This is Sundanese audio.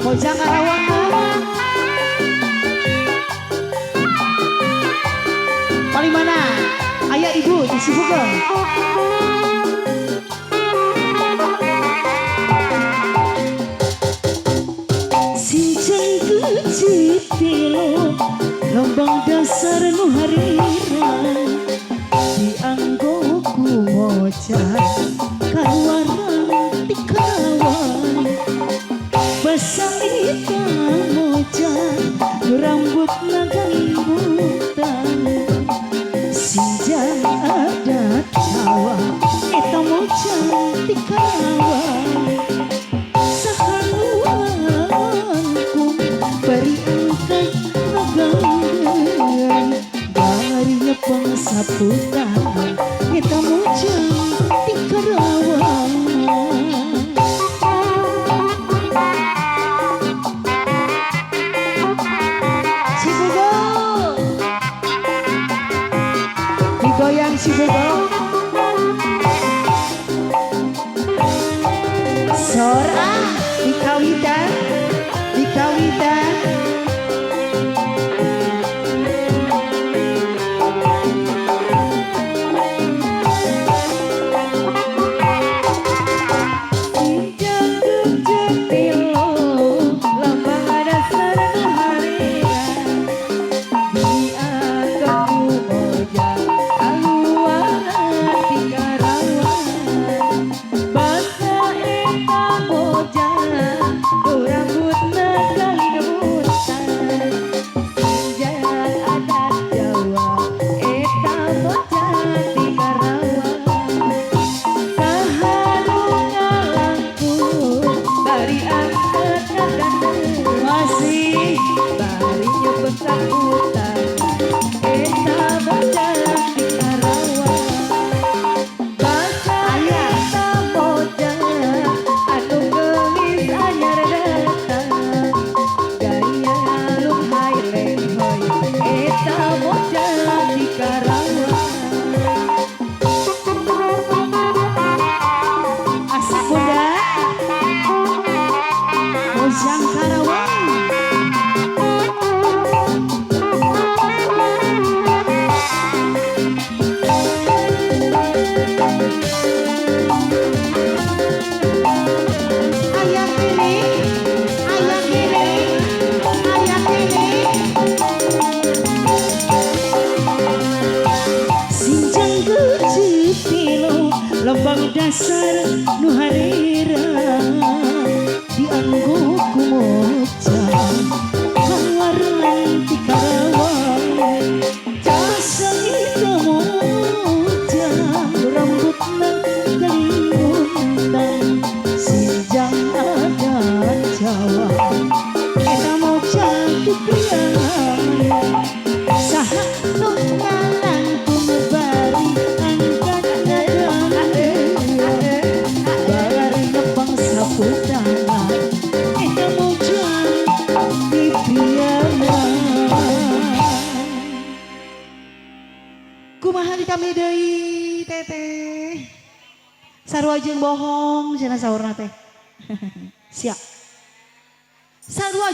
Mojang Karawang. Paling mana? Ayah ibu di Cibuga. Sinceng kecitilo lambang dasar nu harirang dianggo ku moja kaluaran ti Karawang basah eta moja nu rambutna galimutan sinjang adat Jawa eta moja ti Karawang sahaluangkung bari angkat ngaganggeun bari nyepeng saputan eta moja ti Karawang. Cibugo digoyang Cibugo sora dikawitan dikawitan Sinjang kecetilo lambang dasar nu harirang dianggo ku moja kaluaran ti Karawang basa eta moja nu rambutna galimutan sinjang adat Jawa eta moja ti Karawang saha nu ngalangkung bari angkat ngagandeun masih bari nyepeng saputan eta moja ti Karawang basa Ayah. Eta moja anu geulis anyar datang gaya lunghai lenghoy eta moja ti Karawang. Asik bunda Mojang Karawang. Ayah kene, ayah kene, ayah kene. Sinjang kecitilo lambang dasar nu harirang dianggo ku moja kaluaran ti Karawang basa eta moja nu rambutna galimuntan sinjang adat Jawa eta moja ti Priangan saha nu ngalangkung bari angkat ngagandeun bari nyepeng saputan eta moja ti Priangan. Kumaha di kami deui teteh sarua jeung bohong cenah saurna teh. Siap sarua.